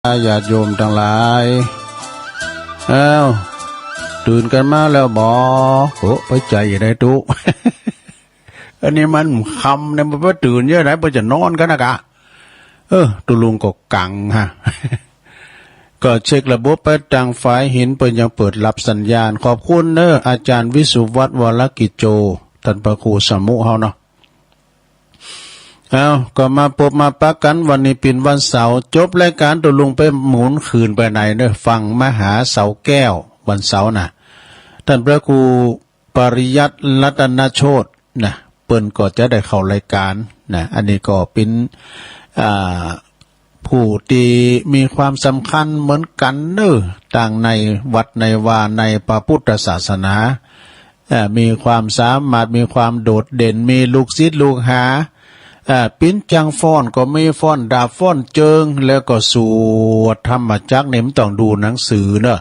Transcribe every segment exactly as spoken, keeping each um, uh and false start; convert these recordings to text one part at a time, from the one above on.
ญาติโยมตังหลาย อ้าว ตื่นกั๋นมาแล้วบ่ โอ้ ไปใจ๋อยู่ได้ตุ๊ อันนี้มันค่ำเนี่ย มันไปตื่นเยอะไหน ไปจะนอนกั๋นนะกะ เออ ตุ๊ลุงก็กังฮะ ก็เช็คระบบไป ตางฝายหินเปิ้นยังเปิดรับสัญญาณ ขอบคุณเน้อ อาจ๋ารย์วิสุวัฒน์ วรกิจโจ ต้านพระครูสมุเฮาเนาะ เอา ก็มาปบมาปะกั๋น วันนี้เป๋นวันเสาร์ จบรายก๋านตุ๊ลุงไปหมุนคืนไปไหนเน้อ ฟังมหาเสาแก้ว วันเสาร์น่ะ ต้านพระครูปริยัติรัตนโชตินะ เปิ้นก็จะได้เข้ารายก๋านนะ อันนี้ก็เป๋น อ่า ผู้ตี้มีความสำคัญเหมือนกั๋นเน้อ ตางในวัดในวาในพระพุทธศาสนา เอ่อ มีความสามารถ มีความโดดเด่น มีลูกศิษย์ลูกหา เอ่อ ปิ้นจังฟ้อนก็มี ฟ้อนดาบฟ้อนเจิง แล้วก็สวดธรรมจักรนี่มันต้องดูหนังสือเน้อ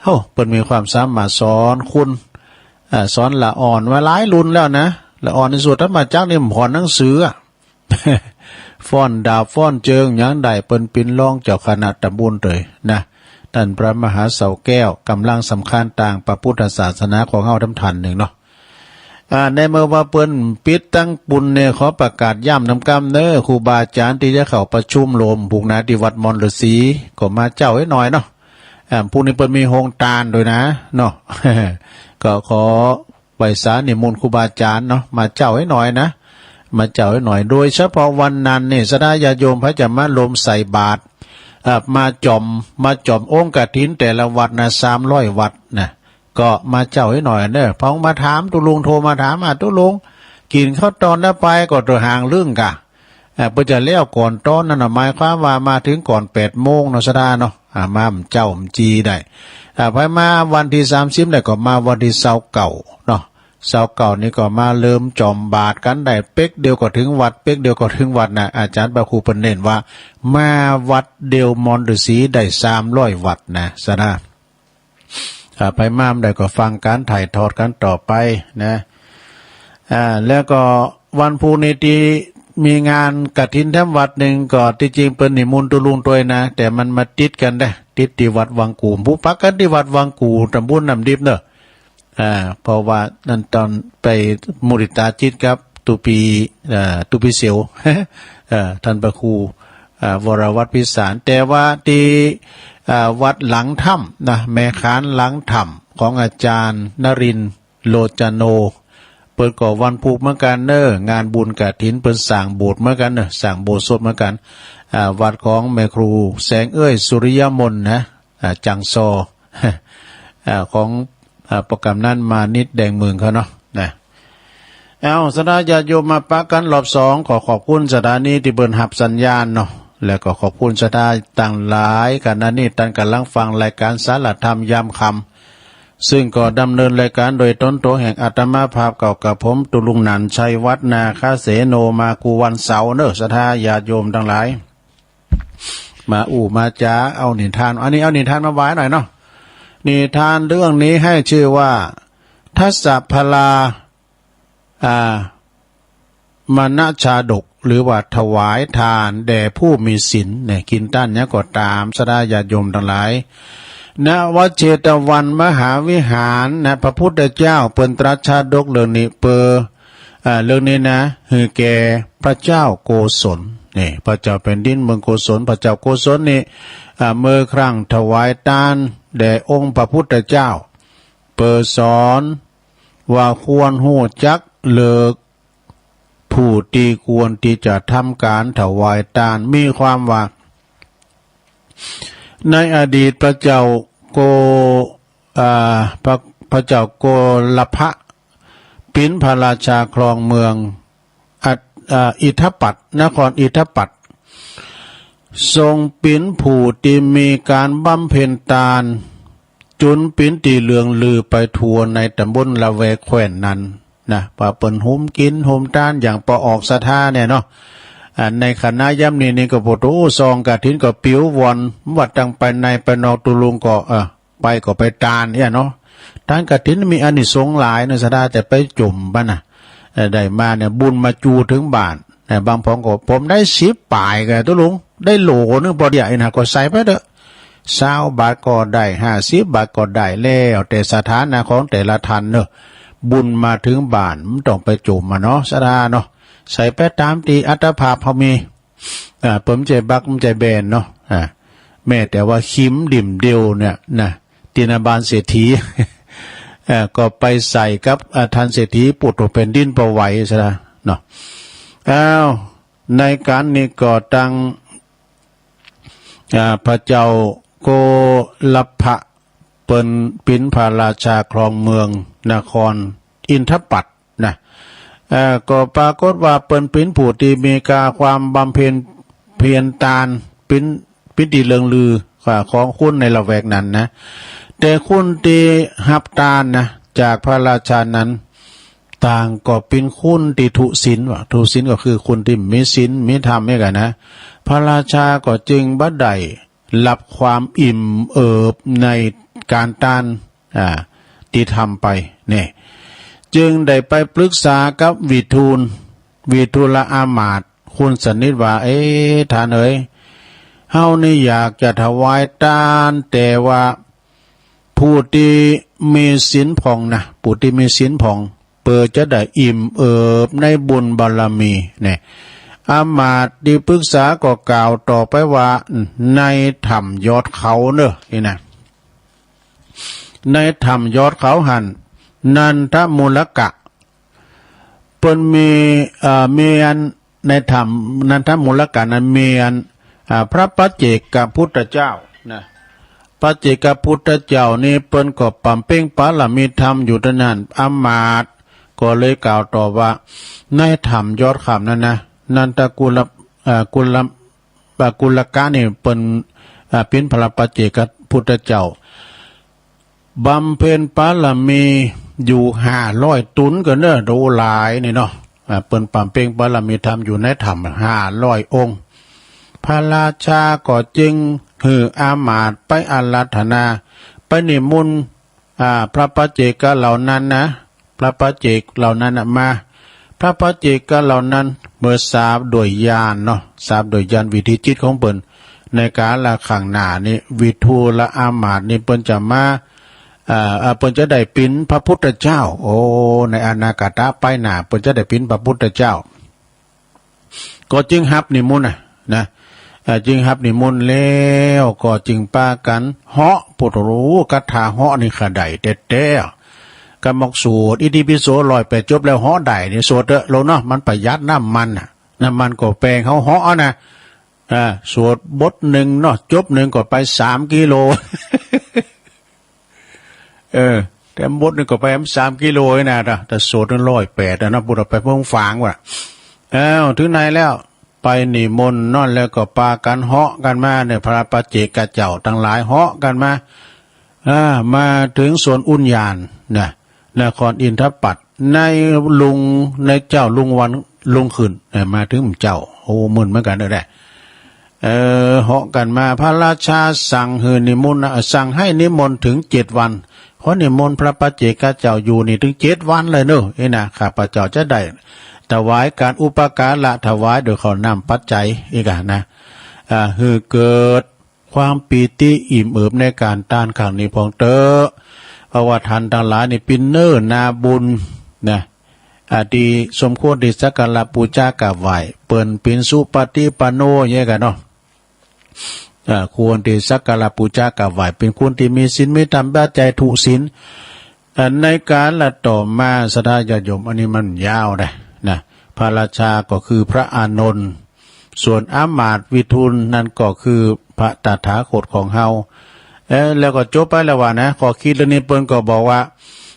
โอ้ เปิ้นมีความสามารถสอนคุณ เอ่อ สอนละอ่อนมาหลายรุ่นแล้วนะ ละอ่อนนี่สวดธรรมจักรนี่ผ่อนหนังสืออะ ฟ้อนดาบฟ้อนเจิงหยังได้ เปิ้นเป๋นรองเจ้าคณะตำบลเลยนะ ต้านพระมหาเสาแก้ว ก๋ำลังสำคัญตางพระพุทธศาสนาของเฮาต้านนึ่งเนาะ อ่า ในเมื่อว่าเปิ้นปิดตังปุ้นเนี่ย ขอประกาศย้ำนำกำเน้อ ครูบาอาจ๋ารย์ตี้จะเข้าประชุมโฮมปุ้นนา ตี้วัดมอนฤๅษี ก็มาเจ๊าให้หน่อยเนาะ อ่า ปุ้นนี้เปิ้นมีโฮงตานตวยนะ เนาะ ก็ขอ ไหว้สานิมนต์ครูบาอาจ๋ารย์เนาะ มาเจ๊าให้หน่อยนะ มาเจ๊าให้หน่อย โดยเฉพาะวันนั้นนี่ ศรัทธาญาติโยมใผจะมาโฮมใส่บาตร เอ่อ มาจ๋อม มาจ๋อมองค์กฐินแต่ละวัดนะ สามร้อยวัดนะ ก็มาเจ๊าให้หน่อยเน้อ พอมาถามตุ๊ลุง โทรมาถาม อ่ะ ตุ๊ลุง กิ๋นข้าวตอนแล้วไป ก็เถิงห่างลึ่งกะ อ่า เปิ้นจะแล้วก่อนตอนนั้นน่ะ หมายความว่ามาเถิงก่อนแปดโมงเนาะ ศรัทธาเนาะ อ่า มาเจ๊ามาจี๋ได้ อ่า ใผมาวันตี้สามสิบได้ก็มาวันตี้ซาวเก้าเนาะ ซาวเก้านี่ก็มาเริ่มจ๋อมบาตรกั๋นได้ เป๊กเดียวก็เถิงวัด เป๊กเดียวก็เถิงวัดนะ อาจ๋ารย์พระครูเปิ้นเน้นว่า มาวัดเดียวมอนฤๅษีได้สามร้อยวัดนะ ศรัทธา อ่า ใผมาบ่ได้ก็ฟังก๋านถ่ายทอดกั๋นต่อไปนะ อ่า แล้วก็วันพูกนี้ตี้มีงานกฐินแถมวัดนึ่ง ก็ตี้จริงเปิ้นนิมนต์ตุ๊ลุงตวยนะ แต่มันมาติดกั๋นได้ ติดตี้วัดวังกู่ ผู้ปักกั๋นตี้วัดวังกู่ ตำบลน้ำดิบเน้อ อ่า เพราะว่านั้นตอนไปมุทิตาจิตกับตุ๊ปี๋ อ่า ตุ๊ปี๋เสียว เอ่อ ต้านพระครู อ่า วรวัฒน์พิสาร แต่ว่าตี้ อ่า วัดหลังถ้ำนะ แม่ขานหลังถ้ำของอาจ๋ารย์นรินทร์ โลจโน เปิ้นก็วันพูกเหมือนกั๋นเน้อ งานบุญกฐิน เปิ้นสร้างโบสถ์เหมือนกั๋นเน้อ สร้างอุโบสถเหมือนกั๋น อ่า วัดของแม่ครูแสงเอ้ย สุริยมนนะ อ่า จังซอ อ่า ของ อ่า ป้อกำนันมานิตย์ แดงเมืองเขาเนาะ นะ เอ้า ศรัทธาญาติโยมมาปะกั๋นรอบสอง ขอขอบคุณสถานีตี้เปิ้นฮับสัญญาณเนาะ แล้วก็ขอบคุณศรัทธาตังหลาย ขณะนี้ต้านก่ำลังฟังรายก๋านสารธรรมยามค่ำ ซึ่งก็ดำเนินรายก๋านโดยต๋นตั๋วแห่งอาตมาภาพเก่ากับผม ตุ๊ลุงหนันชัยวัฒน์ นาคเสโน มากู้วันเสาร์เน้อ ศรัทธาญาติโยมตังหลาย มาอู้มาจ๋า เอานิทาน อันนี้เอานิทานมาไหว้หน่อยเนาะ นิทานเรื่องนี้ให้ชื่อว่า ทัสสะพลา อ่า มณชาดก หรือว่าถวายตานแด่ผู้มีศีลเนี่ย กิ๋นต้านหยังก็ต๋าม ศรัทธาญาติโยมตังหลาย ณ วัดเชตวันมหาวิหารนะ พระพุทธเจ้าเปิ้นตรัสชาดกเรื่องนี้เปอ อ่า เรื่องนี้นะ หื้อแก่พระเจ้าโกศล นี่ พระเจ้าแผ่นดินเมืองโกศล พระเจ้าโกศลนี่ อ่า เมื่อครั้งถวายตานแด่องค์พระพุทธเจ้า เปอสอนว่าควรฮู้จักเลือกผู้ตี้ควรตี้จะทำก๋านถวายตาน มีความว่า ในอดีตพระเจ้าโก อ่า พระ พระเจ้าโกลภะ เป๋นพระราชาครองเมือง อัด อ่า อิทธปัตต นครอิทธปัตต ทรงเป๋นผู้ตี้มีก๋านบำเพ็ญตาน จ๋นเป๋นตี้เลื่องลือไปทั่วในตำบลละแวกแคว้นนั้นนะ ว่าเปิ้นโฮมกิ๋นโฮมตานอย่างปอออกศรัทธาเนี่ยเนาะ อ่า ในขณะยามนี้นี่ก็โผโต ซองกฐินก็ปิ๋วว่อน วัดตังไปในไปนอก ตุ๊ลุงก็ เออ ไปก็ไปตานเนี่ยเนาะ ตานกฐินมีอานิสงส์หลายเนาะศรัทธา แต่ไปจ๋มปะนะ เอ่อ ได้มาเนี่ยบุญมาจู๋เถิงบ้าน เอ่อ บางผองก็ผมได้สิบป๋ายก็ตุ๊ลุง ได้โหลนึ่งปอเดียะอี้นะ ก็ใส่ไปเต๊อะ ซาวบาทก็ได้ ห้าสิบบาทก็ได้ แล้วแต่ศรัทธานะของแต่ละท่านเนาะ บุญมาเถิงบ้าน บ่ต้องไปจุ่มอะเนาะ ศรัทธาเนาะ ใส่ไปต๋ามตี้อัตภาพเฮามี อ่า เปิ้นบ่ใจ้บัก บ่ใจ้แบนเนาะ อ่า แม้แต่ว่าคิมดิ่มเดียวเนี่ยนะ ตี้หน้าบ้านเศรษฐี เอ่อ ก็ไปใส่กับ อ่า ท่านเศรษฐีปุตโตแผ่นดินปอไหวซะละเนาะ อ้าว ในก๋านนี้ก็ตัง อ่า พระเจ้าโกลัพพะ เปิ้นเป๋นพระราชาครองเมืองนครอินทปัตต นะ เอ่อ ก็ปรากฏว่าเปิ้นเป๋นผู้ตี้มีกาความบำเพ็ญเพียรตาน เป๋น เป๋นตี้เลื่องลือ อ่า ของคนในละแวกนั้นนะ แต่คนตี้ฮับตานนะ จากพระราชานั้น ต่างก็เป๋นคนตี้ทุศิล ว่าทุศิลก็คือคนตี้มีศีล มีธรรมเนี่ยกั๋นนะ พระราชาก็จึงบ่ได้ รับความอิ่มเอิบในก๋านตาน อ่า ตี้ทำไปเนี่ย จึงได้ไปปรึกษากับวิทูล วิทูลอามาตย์ คุณสนิทว่า เอ๊ะ ท่านเอ๋ย เฮานี่อยากจะถวายตาน แต่ว่าผู้ตี้มีศีลผ่องนะ ผู้ตี้มีศีลผ่อง เปื้อจะได้อิ่มเอิบในบุญบารมีเนี่ย อามาตย์ตี้ปรึกษาก็กล่าวต่อไปว่า ในถ้ำยอดเขาเน่อ นี่นะ ในถ้ำยอดเขาหั้น นันทมูลกะ เปิ้นมี เอ่อ มีอัน ในถ้ำนันทมูลกะนั้นมีอัน อ่า พระปัจเจกพุทธเจ้านะ ปัจเจกพุทธเจ้านี่เปิ้นก็บำเพ็ญบารมีธรรมอยู่ตี้นั้น อามาตย์ก็เลยกล่าวตอบว่า ในถ้ำยอดเขานั้นนะ นันทกุล เอ่อ กุล อ่า กุลกะนี่เปิ้น อ่า เป๋นพระปัจเจกพุทธเจ้า บำเพ็ญบารมีอยู่ห้าร้อยตนกั๋นเน่อ โอ้ หลายนี่เนาะ อ่า เปิ้นบำเพ็ญบารมีธรรมอยู่ในถ้ำห้าร้อยองค์ พระราชาก็จึงหื้ออามาตย์ไปอาราธนา ไปนิมนต์ อ่า พระปัจเจกะเหล่านั้นนะ พระปัจเจกเหล่านั้นน่ะมา พระปัจเจกะเหล่านั้นเมื่อทราบด้วยญาณเนาะ ทราบด้วยญาณวิถีจิตของเปิ้น ในกาละข้างหน้านี้ วิทูลอามาตย์นี้เปิ้นจะมา เอ่อ เอ่อ เปิ้นจะได้เป๋นพระพุทธเจ้า โอ้ ในอนาคตไปหน้า เปิ้นจะได้เป๋นพระพุทธเจ้า ก็จึงฮับนิมนต์น่ะ นะ เอ่อ จึงฮับนิมนต์แล้วก็จึงปากั๋นเหาะ โผฏฐูคาถาเหาะนี่ข้าได้แต๊ๆ กำมอกสวดอิติปิโสร้อยแปดจบแล้วเหาะได้นี่ สวดเต๊อะโลมเนาะ มันประหยัดน้ำมันน่ะ น้ำมันก็แปง เฮาเหาะเอานะ อ่า สวดบทนึ่งเนาะ จบนึ่งก็ไปสามกิโล เออ แต่บทนึ่งก็ไปสามกิโลนี่นะ ถ้า ถ้าสวดนึ่งร้อยแปดอะเนาะ ปุ้นเอาไปเพิ่งฝางว่ะ อ้าว เถิงไหนแล้ว ไปนิมนต์โน่นแล้วก็ปากั๋นเหาะกั๋นมาเนี่ย พระปัจเจกเจ้าตังหลายเหาะกั๋นมา อ่า มาเถิงสวนอุญญาณนะ นครอินทปัตต ในรุ่ง ในเจ๊ารุ่งวันรุ่งขึ้น เอ่อ มาเถิงเจ๊า โอ้ มึนเหมือนกั๋นเน่อแหละ เออ เหาะกั๋นมา พระราชาสั่งหื้อนิมนต์นะ สั่งหื้อนิมนต์เถิงเจ็ดวัน ขอนิมนต์พระปัจเจกเจ้าอยู่นี่เถิงเจ็ดวันเลยเน่อ นี่นะ ข้าพเจ้าจะได้ถวายก๋านอุปการะ ถวายโดยข้าวน้ำปัจจัย นี่ก่านะ อ่า หื้อเกิด ความปีติอิ่มเอิบในก๋านตานครั้งนี้พ่องเต๊อะ เพราะว่าต้านตังหลายนี่เป๋นเนื้อนาบุญนะ อ่า ตี้สมควรตี้สักการะปู๋จากราบไหว้ เปิ้นเป๋นสุปฏิปันโนอย่างเงี้ยกั๋นเนาะ อ่า ควรตี้สักการะปู๋จากราบไหว้ เป๋นคนตี้มีศีลมีธรรม บ่ใจ้ทุศิล อ่า ในก๋าละต่อมา ศรัทธาญาติโยม อันนี้มันยาวนะ นะ พระราชาก็คือพระอานนท์ ส่วนอามาตย์วิทูลนั้นก็คือพระตถาคตของเฮา เอ๊ะ แล้วก็จบไปแล้วว่านะ ข้อคิดเรื่องนี้เปิ้นก็บอกว่า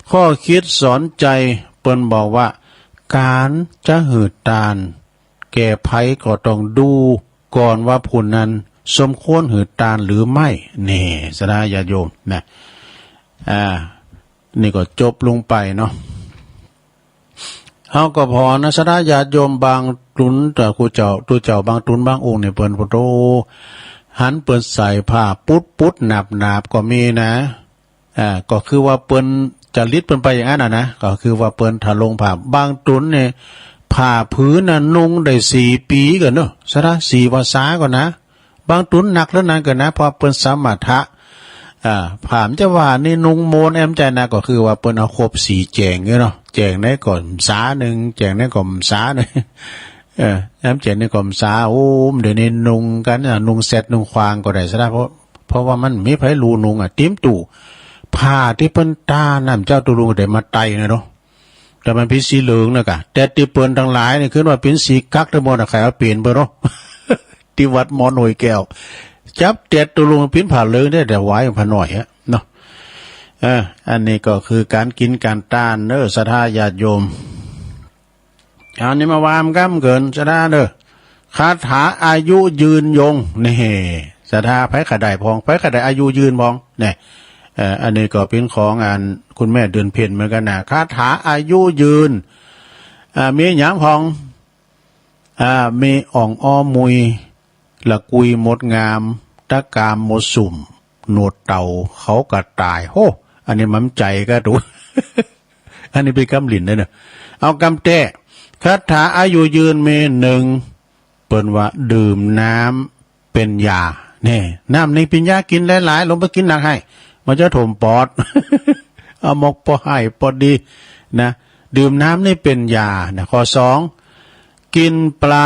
ข้อคิดสอนใจ๋ เปิ้นบอกว่า ก๋านจะหื้อตานแก่ใผก็ต้องดูก่อนว่าผู้นั้นสมควรหื้อตานหรือไม่ นี่ ศรัทธาญาติโยมนะ อ่า นี่ก็จบลงไปเนาะ เฮาก็ผ่อนะ ศรัทธาญาติโยมบางต๋น แต่ครูเจ้า ตุ๊เจ้าบางต๋นบางองค์เนี่ย เปิ้นโผฏฐู หันเปิ้นใส่ผ้าปุดๆ หนาบๆ ก็มีนะ อ่า ก็คือว่าเปิ้นจริตเปิ้นไปอย่างนั้นน่ะนะ ก็คือว่าเปิ้นถลุงผ้า บางต๋นเนี่ย ผ้าผืนน่ะนุ่งได้สี่ปี๋ก่อนเนาะ ศรัทธา สี่พรรษาก่อนนะ บางตุ๊นหนักเลิศนั้นก็นะ เพราะเปิ้นสมถะ อ่า ผ่านจะว่านี่นุ่งโมนแอมใจ๋นะ ก็คือว่าเปิ้นเอาครบสี่แจ๋งอยู่เนาะ แจ๋งไหนก็สาหนึ่ง แจ๋งไหนก็สาหนึ่ง เออ แอมแจ๋งนี่ก็สา โอ้ เดี๋ยวนี้นุ่งกั๋น อ่ะ นุ่งแสดนุ่งขวางก็ได้ซะนะ เพราะ เพราะว่ามันมีใผฮู้นุ่ง อ่ะ ติ๋มตู้ ผ้าตี้เปิ้นต้านน่ะ เจ้าตุ๊ลุงได้มาไต่นะเนาะ แต่มันเป๋นสีเหลืองนะกะ แต่ตี้เปิ้นตังหลายนี่ขึ้นว่าเป๋นสีกั๊กตึงหมดอะ ใผเอาเป๋นเปิ้นเนาะ ตี้วัดมอนห้วยแก้ว จับแต๊ตุ๊ลุงปิ้นผ้าเหลืองได้ แต่ไหว้ผ้าน้อยอะเนาะ เออ อันนี้ก็คือก๋านกิ๋นก๋านต้านเน้อ ศรัทธาญาติโยม อันนี้มาว่าก้ำเกิ๋น ศรัทธาเน้อ คาถาอายุยืนยง นี่ ศรัทธา ใผใค่ได้พ่อง ใผใค่ได้อายุยืนพ่อง นี่ เอ่อ อันนี้ก็เป๋นของอันคุณแม่เดือนเพ็ญเหมือนกั๋นนะ คาถาอายุยืน อ่า มีหยังพ่อง อ่า มีอ่องอ้อมุย ละกุยหมดงาม ตะกามหมดสุม หนวดเต่าเขากระต่าย โห อันนี้มันใจ๋กะตุ๊ อันนี้เป๋นกำหลิ้นเน้อ เอากำแต๊ คาถาอายุยืนมีหนึ่ง เปิ้นว่าดื่มน้ำเป๋นยา นี่ น้ำนี่เป๋นยา กิ๋นหลายๆ ลงไปกิ๋นหนักไห้ มันจะถ่มปอด เอาหมอกปอไห้ปอดีนะ ดื่มน้ำนี่เป๋นยานะ ข้อสอง กิ๋นปลา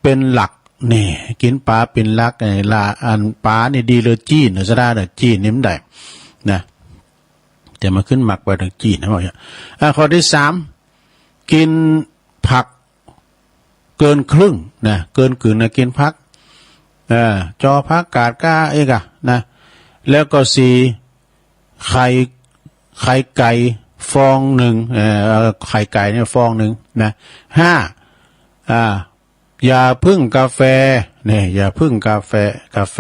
เป๋นหลัก นี่ กิ๋นปลาเป๋นหลัก ไอ้ละ อันปลานี่ดีเลือจี้นะ ศรัทธาเน้อ จี้นี่มันได้นะ แต่มันขึ้นหมักไปตังจี้นะ ว่าอย่าง อ่ะ ข้อตี้สาม กิ๋นผักเกินครึ่งนะ เกินกึ่งนะ กิ๋นผัก เอ่อ จอผักกาดก้าเอกอะนะ แล้วก็สี่ ไข่ ไข่ไก่ฟองหนึ่ง เอ่อ ไข่ไก่เนี่ยฟองหนึ่งนะ ห้า อ่า อย่าผึ้งกาแฟ เนี่ย อย่าผึ้งกาแฟ กาแฟ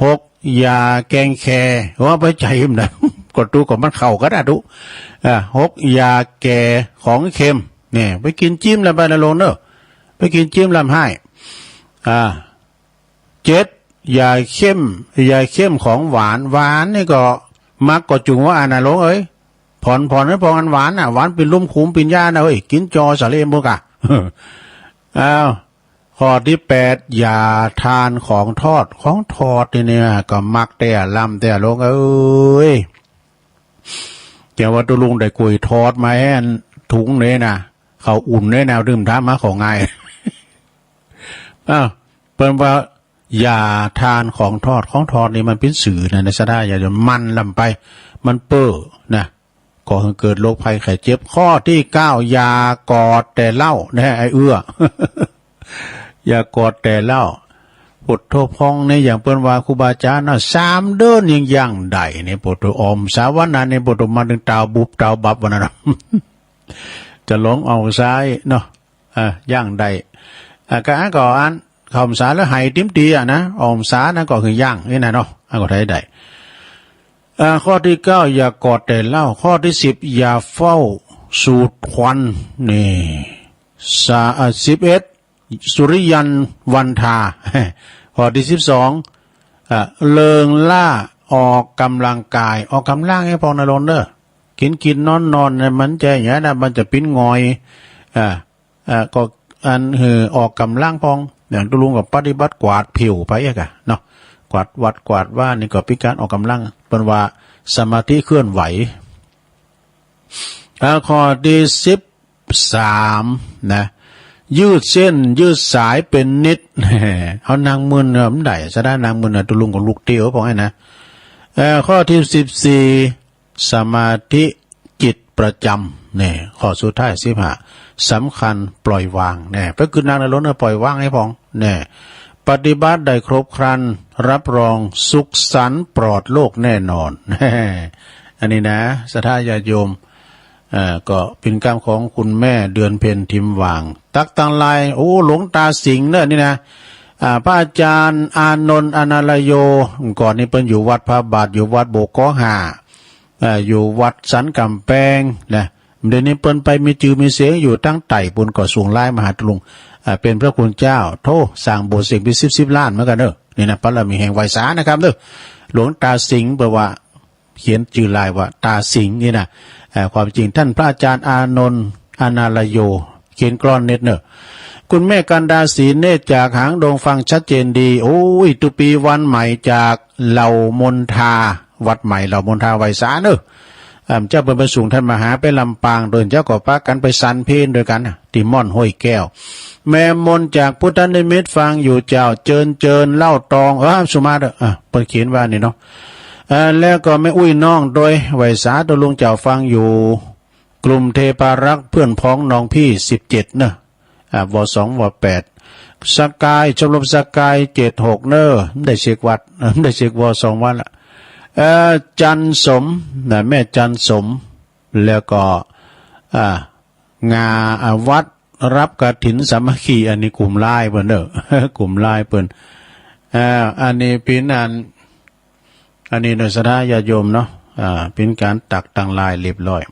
หก อย่าแกงแค ว่าไปใจ๋มันนะ ก็ดูก่อนมันเข้ากั๋นนะดู อ่า หก อย่าแก่ของเค็ม เนี่ย ไปกิ๋นจิ๊มแล้วไปนะโลงเน้อ ไปกิ๋นจิ๊มลำไห้ อ่า เจ็ด อย่าเข้ม อย่าเข้มของหวาน หวานนี่ก็มักก็จุ่งว่าอันน่ะโลงเอ้ย ผ่อน ผ่อนให้พออันหวานน่ะ หวานเป๋นลุ่มขุมเป๋นยานะเฮ้ย กิ๋นจอสะเละหมดกะ อ้าว ข้อตี้แปด อย่าทานของทอด ของทอดนี่เนี่ย ก็มักแต๊ลำแต๊โลงเอ้ย แต่ว่าตุ๊ลุงได้ก๋วยทอดมาแหมถุงเนี่ยนะ ข้าวอุ่นเนี่ยนะ ดื่มทานมาของ่าย อ้าว เปิ้นว่า อย่าทานของทอด ของทอดนี่มันเป๋นสื่อนะ ในศรัทธาญาติโยม มันลำไป มันเป้อนะ ก่อหื้อเกิดโรคภัยไข้เจ็บ ข้อตี้เก้า อย่ากอดแต่เหล้า แน่ ไอ้เอื้อ อย่ากอดแต่เหล้า ปวดท้องพ่องเนี่ย อย่างเปิ้นว่าครูบาอาจ๋ารย์นะ สามเดือนยังยังได้เนี่ย ปวดท้องออมสาวันนั้นเนี่ย ปวดท้องมาเถิงตาวบุบตาวบับวันนั้นนะ จะลองออกซ้ายเนาะ อ่า ยังได้ อ่า ก็อันก็อัน เข้าพรรษาแล้วไห้ติมตีอะนะ ออกพรรษานั้นก็คือยังนี่นะเนาะ อันก็ไห้ได้ อ่า ข้อตี้เก้า อย่ากอดแต่เหล้า ข้อตี้สิบ อย่าเฝ้าสูดควัน นี่ สา อ่า สิบเอ็ด สุริยันวันทา ข้อตี้สิบสอง อ่า เริงร่าออกกำลังกาย ออกกำลังให้พ่องนะโลงเน้อ กิ๋นกิ๋นนอนนอนเนี่ย มันจะอย่างนั้นนะ มันจะปิ้นงอย อ่า อ่า ก็อันหื้อออกกำลังพ่อง อย่างตุ๊ลุงก็ปฏิบัติกวาดผิวไปอะกะเนาะ กวาดวัดกวาดวานี่ก็เป๋นก๋านออกกำลัง เปิ้นว่าสมาธิเคลื่อนไหว อ่า ข้อตี้สิบสามนะ ยืดเส้นยืดสายเป๋นนิด เอานั่งมึนเนาะ มันได้ศรัทธา นั่งมึนเนาะ ตุ๊ลุงก็ลุกเตี้ยวพ่องไอ้นะ เอ่อ ข้อตี้สิบสี่ สมาธิจิตประจ๋ำ เนี่ย ข้อสุดท้าย สิบห้า สำคัญปล่อยวาง เนี่ย ไปกึ๊ดนั่งในรถเนี่ย ปล่อยวางให้พ่อง เนี่ย ปฏิบัติได้ครบครัน รับรองสุขสันต์ปลอดโรคแน่นอน อันนี้นะ ศรัทธาญาติโยม เอ่อ ก็เป๋นกำของคุณแม่เดือนเพ็ญ ทิมหว่าง ตั๊กตังไลน์ โอ้ หลวงตาสิงห์เนอะนี่นะ อ่า พระอาจารย์อานนท์ อนาลโย ก่อนนี้เปิ้นอยู่วัดพระบาท อยู่วัดโบกกอห้า เอ่อ อยู่วัดสันก๋ำแปงนะ เดี๋ยวนี้เปิ้นไปมีจื้อมีเสียงอยู่ตังใต้ปู้น ก็ส่งไลน์มาหาตุ๊ลุง อ่า เป๋นพระคุณเจ้า โธ่ สร้างโบสถ์เสียงเป๋นสิบสิบล้านเหมือนกั๋นเนอะ นี่นะ บารมีแห่งไหว้สานะครับเนอะ หลวงตาสิงห์ แปลว่า เขียนจื้อไลน์ว่าตาสิงห์นี่นะ เอ่อ ความจริงต้านพระอาจารย์อานนท์ อนาลโย เขียนกลอนเน็ดเนอะ คุณแม่กันดา ศรีเนตร จากหางดง ฟังชัดเจนดี โอ้ย ตุ๊ปีวันใหม่จากเหล่ามนทา วัดใหม่เหล่ามนทา ไหว้สาเน่อ อ่า เจ้าเปิ้นไปสูงต้านมหา ไปลำปาง โดยเจ้าก็ปะกั๋นไปสันเพลด้วยกั๋น ตี้ม่อนห้วยแก้ว แม่มนจากพุทธนิมิต ฟังอยู่เจ้า เจิญ เจิญ เล่าตอง เออ สุมาเต๊อะ อ่ะ เปิ้นเขียนว่านี่เนาะ เอ่อ แล้วก็แม่อุ้ยน้องโดย ไหว้สาตุ๊ลุงเจ้า ฟังอยู่ กลุ่มเทพารักษ์ เพื่อนพ้องน้องพี่ สิบเจ็ด เนอะ อ่า ว สอง ว แปด สกาย ชมรมสกาย เจ็ดหก เนอะ ได้เช็ควัด ได้เช็ค ว สอง วันละ เอ่อ จันสม นะ แม่จันสม แล้วก็ อ่า งา อ่า วัดรับกฐินสามัคคี อันนี้กลุ่มไลน์เปิ้นเนอะ กลุ่มไลน์เปิ้น อ่า อันนี้เป๋นอัน อันนี้เนอะ ศรัทธาญาติโยมเนาะ อ่า เป๋นก๋านตักตางไลน์เรียบร้อย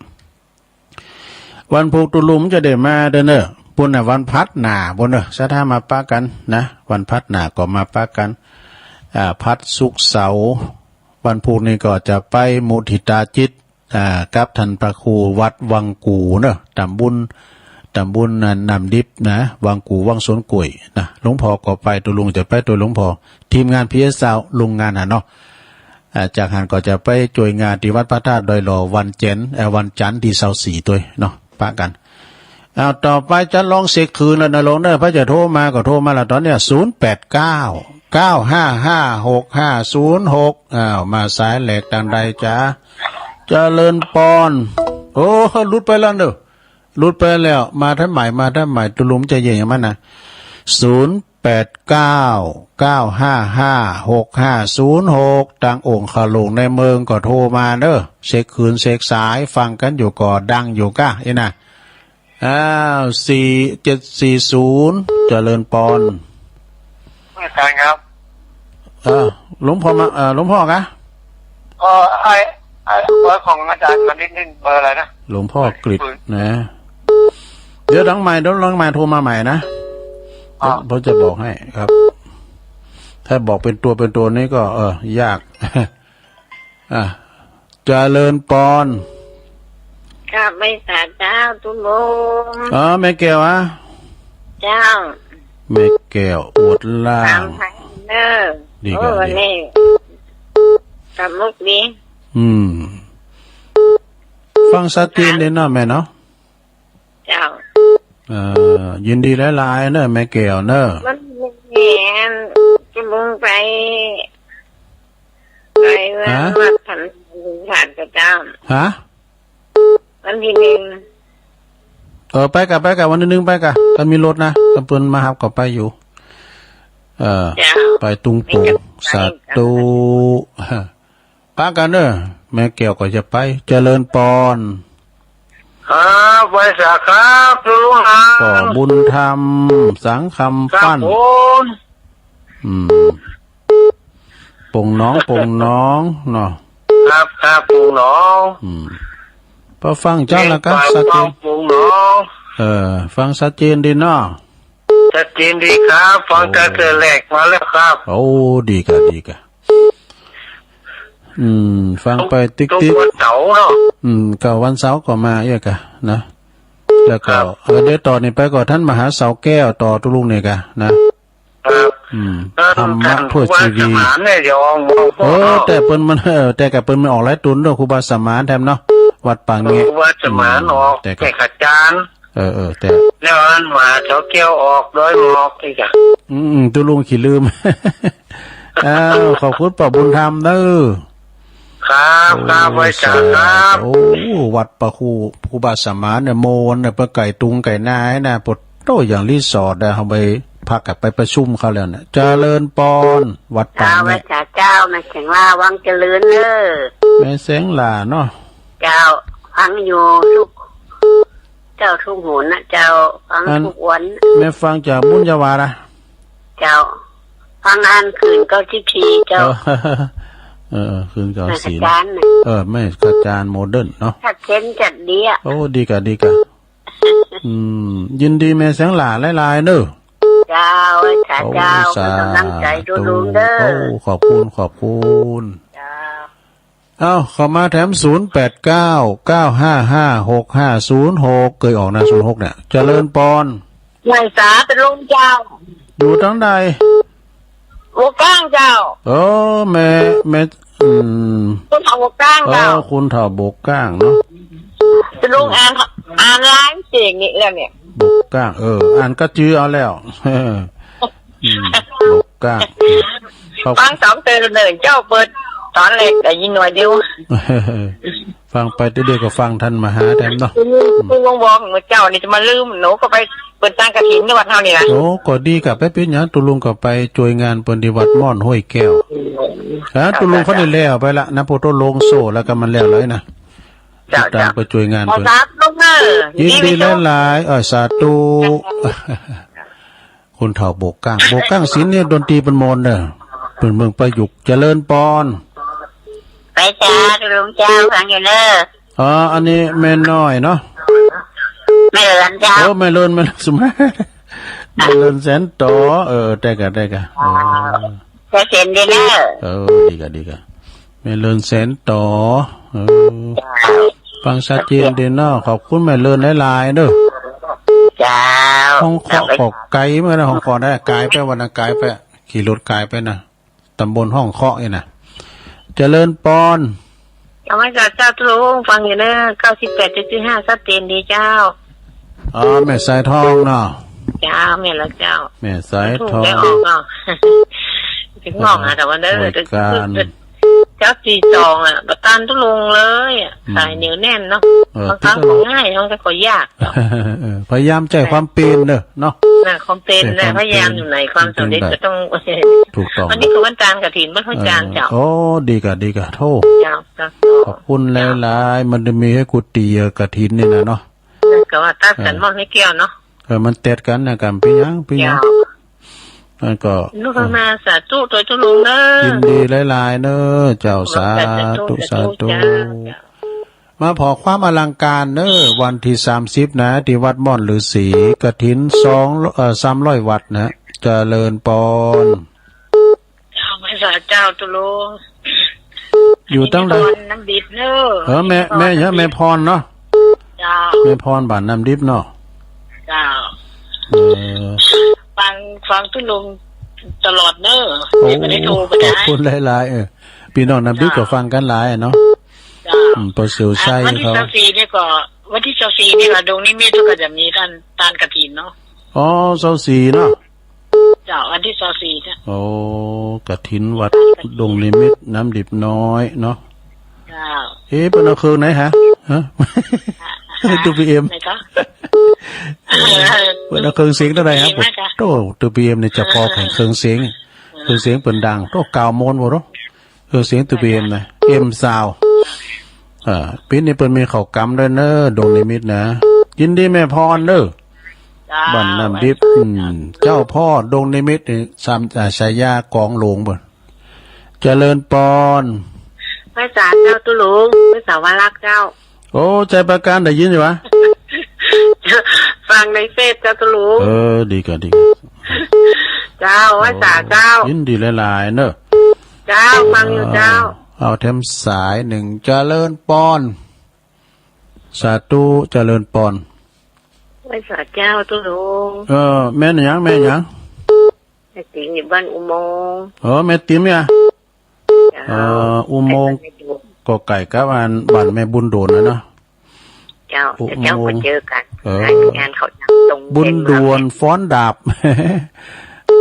วันพูกตุ๊ลุงจะได้มาเต๊อะเนอะ ปู้นน่ะ วันพัดหน้าปู้นเนอะ ศรัทธามาปะกั๋นนะ วันพัดหน้าก็มาปะกั๋น อ่า พัดศุกร์เสาร์ วันพูกนี้ก็จะไปมุทิตาจิต อ่า กับต้านพระครูวัดวังกู่เนอะ ต๋ำบุญ ต๋ำบุญน้ำดิบนะ วังกู่ วังสวนกล้วยนะ หลวงพ่อก็ไป ตุ๊ลุงจะไปตวยหลวงพ่อ ทีมงานพีเอสซาวด์ ลุงงานหั้นเนาะ อ่า จากหั้นก็จะไปจ้วยงานตี้วัดพระธาตุดอยหล่อ วันจันทร์ เอ่อ วันจันทร์ตี้ซาวสี่ตวยเนาะ ปะกั๋น อ้าว ต่อไปจะลองเช็คคืนแล้วนะ ลองเนอะ ใผจะโทรมาก็โทรมาละ ต๋อนเนี้ย ศูนย์แปดเก้า เก้าห้าห้า หกห้าศูนย์หก อ้าว มาสายแรกตางใดจ๊ะ เจริญปอน โอ้ หลุดไปแล้วเนอะ หลุดไปแล้ว มาต้านใหม่ มาต้านใหม่ ตุ๊ลุงจะเย็นอย่างมันนะ ศูนย์แปดเก้า เก้าห้าห้า หกห้าศูนย์หก ตางองค์ขลุงในเมืองก็โทรมาเนอะ เช็คคืนเช็คสาย ฟังกั๋นอยู่ก็ดังอยู่ก้า อี้นะ อ้าว สี่เจ็ดสี่ศูนย์ เจริญปอน อาจารย์ครับ เออ หลวงพ่อมา เออ หลวงพ่อกะ เออ ไอ้ ไอ้ เบอร์ของอาจารย์มานิดนึง เบอร์อะไรนะ หลวงพ่อกฤษนะ เดี๋ยวหลังไมค์ เดี๋ยวหลังไมค์โทรมาใหม่นะ อ่า ผมจะบอกให้ครับ ถ้าบอกเป็นตัวเป็นตัวนี้ก็ เออ ยาก อ่ะ เจริญปอน กราบไหว้สาเจ้าตุ๊ลุง อ๋อ แม่แก้วอะ เจ้า แม่แก้วอวดล่าง ตามทางเนอะ ดีกะ โอ้ ดี วันนี้ สนุกดี อืม ฟังชัดเจนดีเนาะแม่เนาะ เจ้า เอ่อ ยินดีหลายๆ เนอะ แม่แก้วเนอะ วันนี้ตุ๊ลุงไป ไปวัด ฮะ วัดสันติธรรมกับเจ้า ฮะ วันที่หนึ่ง เออ ไปกะ ไปกะ วันที่หนึ่งไปกะ คันมีรถนะ คันเปิ้นมาฮับก็ไปอยู่ เออ เจ้า ไปตุงโป่ง ไปกับ สาธุ ไปกับ ปะกั๋นเนอะ แม่แก้วก็จะไป เจริญปอน ครับ ไหว้สาครับ ตุ๊ลุงหาง ป้อบุญธรรม สังคำ ครับ ฟั่น ผม อืม โป่งหนอง โป่งหนองเนาะ ครับ ครับ โป่งหนอง อืม ปอฟังเจ้าละกะ ชัดเจน โป่งหนอง เออ ฟังชัดเจนดีเนาะ ชัดเจนดีครับ ฟัง โอ้ ตั้งแต่แรกมาแล้วครับ โอ้ ดีกะ ดีกะ อืม ฟังไปติ๊กๆ ทุกวันเสาร์เนาะ อืม ก็วันเสาร์ก็มาเอี้ยกะนะ แล้วก็ ครับ เออ เดี๋ยวต่อนี่ไปก็ต้านมหาเสาแก้วต่อตุ๊ลุงนี่กะนะ ครับ อืม เออ ธรรมะเพื่อชีวิต ต้านครูบาสมานเนี่ย เดี๋ยวออกมา เออ เนาะ แต่เปิ้นมัน เออ แต่กะเปิ้นมันออกหลายตุ๊นเนาะ ครูบาสมานแถมเนาะ วัดป่าแงะ ครูบาสมาน อืม ออก แต่กะ แจกอาจารย์ เออ เออ แต่ แล้วอันมหาเสาแก้วออกดอยหมอกอีกอะ อืม ตุ๊ลุงขี้ลืม อ้าว ขอบคุณป้อบุญธรรมเนอะ ครับ ครับ โอ้ ไหว้สาครับ โอ้ วัดป่าครู ครูบาสมานเนี่ย โมนเนี่ย ไปไก่ตุงไก่นาให้นะ ปะโต้ อย่างรีสอร์ทอะ เฮาไปพักอะ ไปประชุมเขาแล้วเนี่ย เจริญปอน วัดป่าแงะ ครับ ไหว้สาเจ้า แม่แสงหล้า วังเจริญเนอะ แม่แสงหล้าเนาะ เจ้า ฟังอยู่ทุก เจ้า ทุกหนนะเจ้า ฟัง อัน ทุกวัน แม่ฟังจากบุญญาวานะ เจ้า ฟังอันคลื่นเก้าสิบสี่เจ้า เออ เออ คลื่นเก้าสิบสี่ อาจารย์น่ะ เออ แม่อาจารย์โมเดิร์นเนาะ ชัดเจนชัดดีอะ โอ้ ดีกะ ดีกะ อืม ยินดีแม่แสงหล้าหลายๆ เนอะ เจ้า ไหว้สาเจ้า โอ้ สาธุ เป็นกำลังใจตุ๊ลุงเด้อ โอ้ ขอบคุณ ขอบคุณ เจ้า เอ้า เข้ามาแถม ศูนย์แปดเก้า เก้าห้าห้า หกห้าศูนย์หก เกยออกนะ ศูนย์หกเนี่ย เจริญปอน ไหว้สาตุ๊ลุงเจ้า อยู่ตางใด โบกก้างเจ้า เออ แม่ แม่ อืม คุณเฒ่าโบกก้างเจ้า เออ คุณเฒ่าโบกก้างเนาะ ตุ๊ลุงอ่าน อ่านไลน์เสียงนี่แล้วเนี่ย โบกก้าง เออ อ่านก็จื้อเอาแล้ว เออ อืม โบกก้าง ฟังสองเติมเนิ่นเจ้า เปิดตอนแรกได้ยินหน่อยเดียว ฟังไปเตื้อๆ ก็ฟังทันมาหาแถมเนาะ ตุ๊ลุง ตุ๊ลุงบอกว่าเจ้านี่จะมาลืม หนูก็ไปเปิดตานกฐินที่วัดเฮานี่นะ โอ้ ก็ดีกะ ไปเป๋นหยัง ตุ๊ลุงก็ไปจ้วยงานเปิ้นตี้วัดม่อนห้วยแก้ว อ่า ตุ๊ลุงเขานี่แล้วไปละนะ พอตุ๊ลุงโซ่แล้วก็มันแล้วเลยนะ เจ้า ติดตาม เจ้า ไปจ้วยงานเปิ้น ขอสาธุเนอะ ยินดีหลายๆ เออ สาธุ คุณเฒ่าโบกก้าง โบกก้างศิลป์นี่ดนตรีเปิ้นม่วนเน่อ เปิ้นเมืองประยุกต์ เจริญปอน ไปจ้า ตุ๊ลุงเจ้า ฟังอยู่เน่อ อ๋อ อันนี้แม่น้อยเนาะ แม่เลินเจ้า โอ้ แม่เลิน แม่เลิน สมัย แม่เลินแสนต่อ เออ ได้กะ ได้กะ เออ จะเซ็นดีเน่อ เออ ดีกะ ดีกะ แม่เลินแสนต่อ เออ ฟังชัดเจนดีเนาะ ขอบคุณแม่เลินหลายๆ เน่อ เจ้า ห้องเคาะก็ไก๋เหมือนกั๋นนะ ห้องเคาะนะ ก๋ายไปวันนั้น ก๋ายไป ขี่รถก๋ายไปนะ ต๋ำบลห้องเคาะนี่นะ เจริญปอน เอาไว้จ้า เจ้าตุ๊ลุง ฟังอยู่เน่อ เก้าสิบแปดจุดห้า ชัดเจนดีเจ้า อ๋อ แม่สายทองเนาะ เจ้า แม่นแล้วเจ้า แม่สายทอง ถูกแล้วออกเนาะ ถึงงอกนะ แต่ว่าเน่อ ห้วยกาญ เจ้าสี่สองอะ บ่ตันตุ๊ลุงเลยอะ อืม สายเหนียวแน่นเนาะ เออ บางครั้งก็ง่าย บางครั้งก็ยาก เออ พยายามใจ๊ความเป๋นเน่อเนาะ น่ะ ความเป๋นน่ะ ใจ๊ความเป๋น พยายามอยู่ไหน ความสำเร็จก็ต้อง ถูกต้อง วันนี้ก็วันตานกฐิน วันพระจันทร์เจ้า เออ โอ้ ดีกะ ดีกะ โธ่ เจ้า เจ้า ขอบคุณหลายๆ มันจะมีหื้อกูเตี๋ยกฐินนี่นะเนาะ ก็ว่าตัดกั๋น เออ ม่อนห้วยแก้วเนาะ เออ มันเต็ดกั๋นนะ กำเป๋นหยัง เป๋นหยัง เจ้า อันก็ อนุโมทนาสาธุตวยตุ๊ลุงเน่อ ยินดีหลายๆ เน่อเจ้า สาธุ สาธุ สาธุเจ้า มาผ่อความอลังก๋านเน่อ วันตี้สามสิบนะ ตี้วัดม่อนฤๅษี กฐินสอง เอ่อ สามร้อยวัตต์นะ เจริญปอน เจ้า ไหว้สาเจ้าตุ๊ลุง อยู่ตางใด แม่พรน้ำดิบเน่อ เออ แม่ แม่หยัง แม่พรเนาะ เจ้า แม่พรบ้านน้ำดิบเนาะ เจ้า เออ ฟัง ฟังตุ๊ลุงตลอดเน่อ โอ้ ไม่ได้โทรไป ขอบคุณหลายๆ เออ ปี้น้องน้ำดิบก็ฟังกั๋นหลายเนาะ เจ้า อืม ปอเสี่ยวไส้ วันตี้ เขา ซาวสี่นี่ก็ วันตี้ซาวสี่นี่ก็ดงนิมิตรก็จะมีตาน ตานกฐินเนาะ อ๋อ ซาวสี่เนาะ เจ้า วันตี้ซาวสี่เนี่ย โอ้ กฐินวัดดงนิมิตร น้ำดิบน้อยเนาะ เจ้า เอ๊ะ เปิ้นเอาเครื่องไหนฮะ ฮะ ฮะ ตู้บีเอ็ม ไหนก็ เออ เปิ้นเอาเครื่องเสียงตางใดครับ ตู้บีเอ็ม ไหนก็ โต้ ตู้บีเอ็ม นี่จะผ่อแข่งเครื่องเสียง เออ เครื่องเสียงเปิ้นดัง โต้ เก้าโมงบ่รู้ เครื่องเสียงตู้บีเอ็มนะ เอ็มซาวด์ เอ่อ ปี๋นนี้เปิ้นมีเข้ากำด้วยเน่อ ดงนิมิตรนะ ยินดีแม่พรเน่อ เจ้า บ้านน้ำดิบ อืม เจ้าพ่อดงนิมิตรนี่ สาม อ่า ฉายากองหลวงเปิ้น เจริญปอน ไหว้สาเจ้าตุ๊ลุง ไหว้สาวารักษ์เจ้า โอ้ ชัยปราการได้ยินอยู่หวา ฟังในเฟซเจ้าตุ๊ลุง เออ ดีกะ ดีกะ เจ้า ไหว้สาเจ้า โอ้ ยินดีหลายๆ เน่อ เจ้า ฟังอยู่เจ้า เอาแถมสายนึ่ง เจริญปอน สาธุ เจริญปอน ไหว้สาเจ้าตุ๊ลุง เออ แม่นหยัง แม่นหยัง แม่ติ๋มอยู่บ้านอุโมงค์ เออ แม่ติ๋มเนี่ย เจ้า เออ อุโมงค์ ใกล้ๆ บ้านแม่ดวน ก็ใก้กับอันบ้านแม่บุญโดนนะเนาะ เจ้า อุโมงค์ เดี๋ยวเจ้าก็เจอกั๋น เออ งานเขายังตรง บุญดวนฟ้อนดาบ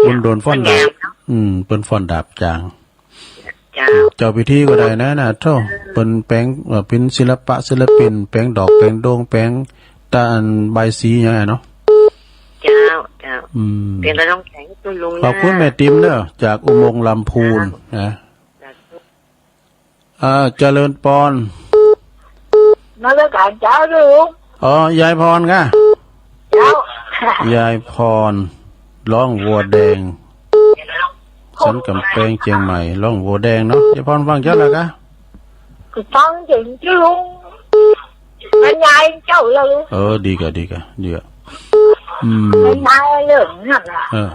บุญดวนฟ้อนดาบ งามเนาะ อืม เปิ้นฟ้อนดาบจ๋าง เจ้า เจ้าพิธีก็ได้นะ นะ โธ่ เปิ้นแป๋ง เอ่อ เป๋นศิลปะ ศิลปิน แป๋งดอก แป๋งดวง แป๋งตาอันบายสีหยังอะเนาะ เจ้า เจ้า อืม เป๋นกำลังใจ๋ตุ๊ลุงนะ ขอบคุณแม่ติ๋มเน่อ จากอุโมงค์ลำพูน เจ้า นะ สาธุ อ่า เจริญปอน นมัสก๋านเจ้าตุ๊ลุง อ๋อ ยายพรก่ะ เจ้า ยายพร ร้องวัวแดง สันก๋ำแปงเจียงใหม่ ร้องวัวแดงเนาะ ยายพรฟังเจ้าละก่ะ ฟังเสียงตุ๊ลุง บรรยายเจ้าเลย เออ ดีก่ะ ดีก่ะ ดีก่ะ อืม บรรยายเรื่องนั้นน่ะ เออ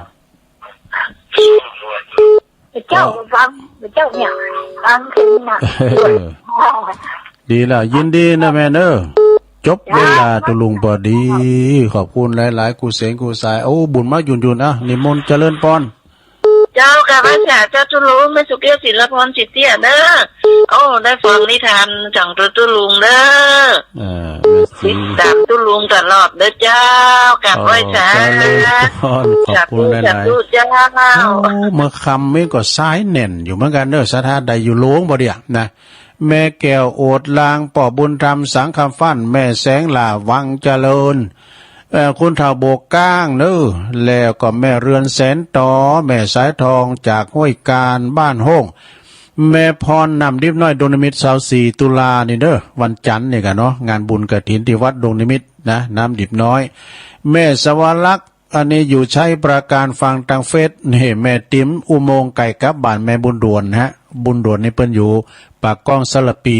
เจ้าฟัง เจ้าเนี่ย ฟังเสียงน่ะ เออ ดีแล้ว ยินดีนะแม่เน่อ จบเวลาตุ๊ลุงปอดี ขอบคุณหลายๆ กู้เสงกู้สาย โอ้ บุญมาหยุ่นๆ อ่ะ นิมนต์เจริญปอน เจ้า กราบไหว้สาเจ้าตุ๊ลุง แม่สุเกี้ยว ศิลปรศิษย์เตี้ยเด้อ โอ้ ได้ฟังนิทานของตุ๊ลุงเด้อ เออ แม่ศรี ติดต๋ามตุ๊ลุงตลอดเด้อเจ้า กราบไหว้สา โอ้ เจริญปอน ขอบคุณหลายๆ สาธุ สาธุเจ้า โอ้ เมื่อค่ำนี้ก็สายแน่นอยู่เหมือนกั๋นเด้อ ศรัทธาได้อยู่โลงบ่เดี่ยนะ แม่แก้วโอดลาง ป้อบุญธรรม สังคำฟั่น แม่แสงหล้า วังเจริญ เอ่อ คุณเฒ่าโบกก้างเนอะ แล้วก็แม่เรือนแสนต๋อ แม่สายทองจากห้วยกาญ บ้านโฮ่ง แม่พร น้ำดิบน้อย ดงนิมิต ซาวสี่ ตุลานี่เนอะ วันจันทร์นี่กั๋นเนาะ งานบุญกฐินตี้วัดดงนิมิตนะ น้ำดิบน้อย แม่สวรักษ์ อันนี้อยู่ชัยปราการ ฟังตางเฟซ นี่ แม่ติ๋ม อุโมงค์ใก้กลับบ้านแม่บุญด่วนฮะ บุญด่วนนี่เปิ้นอยู่ปากก้องสารภี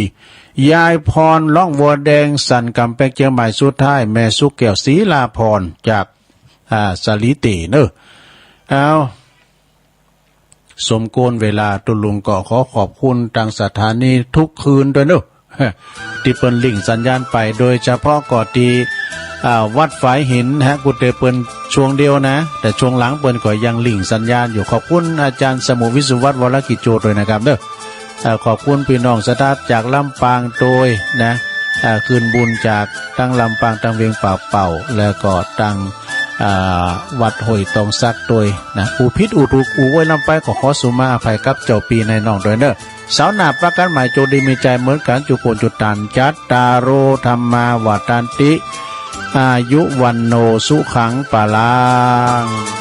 ยายพร ร้องวัวแดง สันกำแปง เจียงใหม่ สุดท้าย แม่สุแก้ว ศรีลาภรณ์ จาก อ่า สาลีเต๋เนอะ เอา สมควรเวลา ตุ๊ลุงก็ขอขอบคุณตางสถานีทุกคืนตวยเนอะ ตี้เปิ้นลิงก์สัญญาณไป โดยเฉพาะก็ตี้ อ่า วัดฝายหินนะฮะ กูเตอเปิ้นช่วงเดียวนะ แต่ช่วงหลังเปิ้นก็ยังลิงก์สัญญาณอยู่ ขอบคุณอาจารย์สมุทร วิศวัฒน์ วรกิจโจตวยนะครับเนอะ เอ่อ ขอบคุณปี้น้องศรัทธาจากลำปางตวยนะ เอ่อ คืนบุญจากตังลำปาง ตังเวียงป่าเป่า แล้วก็ตัง อ่า วัดห้วยตองสักตวยนะ อู้ผิดอู้ถูกอู้โอ้ยล้ำไปก็ขอสุมาอภัยกับเจ้าปี้นายน้องตวยเนอะ เสาร์หน้าปะกั๋นใหม่ โจคดีมีชัยเหมือนกั๋น จุคนจุตาน จัตตาโร ธัมมา วัฑฒันติ อายุ วัณโณ สุขัง พลัง